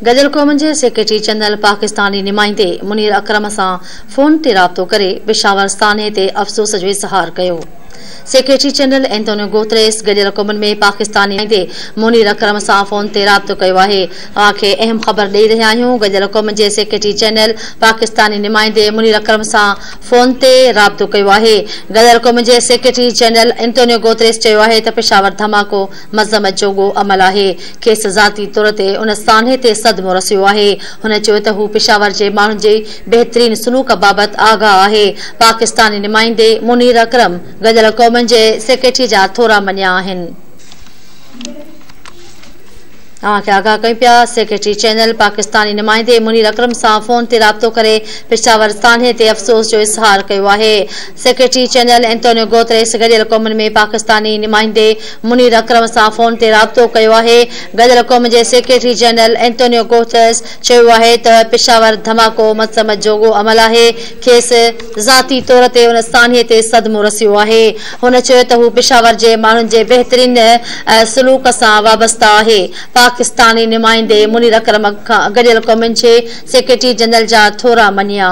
گڏيل قومن جي سيڪريٽري جنرل پاڪستاني نمائندي منير اڪرم سان فون تي رابطو ڪري پشاور سانحي تي افسوس جو اظهار ڪيو. سيڪريٽري جنرل اينتونيو گوتريس گڏيل قومن ۾ پاڪستاني نمائندي منير اڪرم سان فون تي رابطو ڪيو آهي. اوهان کي اهم خبر ڏئي رهيا آهيون گڏيل قومن جي سيڪريٽري جنرل پاڪستاني نمائندي منير اڪرم سان فون تي رابطو ڪيو آهي. گڏيل قومن جي سيڪريٽري جنرل اينتونيو گوتريس چيو آهي ته پشاور ڌماڪو مذمت جوڳو عمل آهي، کيس ذاتي طور تي ان سانحي تي صدمو رسيو آهي. هن چيو ته هو پشاور جي ماڻهن جي بهترين سلوڪ بابت آگاهه آهي. پاڪستاني نمائندي منير اڪرم گڏيل قومن جي سيڪريٽري جا ٿورا مڃيا آهن. اوهان کي آگاهه ڪيون پيا، سيڪريٽري جنرل پاڪستاني نمائندي منير اڪرم سان فون تي رابطو ڪري پشاور سانحي تي افسوس جو اظهار ڪيو آهي. سيڪريٽري جنرل اينتونيو گوتريس گڏيل قومن ۾ پاڪستاني نمائندي منير اڪرم سان فون تي رابطو ڪيو آهي. گڏيل قومن جي سيڪريٽري جنرل اينتونيو گوتريس چيو آهي ته پشاور ڌماڪو مذمت جوڳو عمل آهي، کيس ذاتي طور تي ان سانحي تي صدمو رسيو آهي. هن چيو ته هو پشاور جي ماڻهن جي بهترين سلوڪ سان وابسته آهي. پاڪستاني نمائندي منير اڪرم گڏيل قومن جي سيڪريٽري جنرل جا ٿورا مڃيا.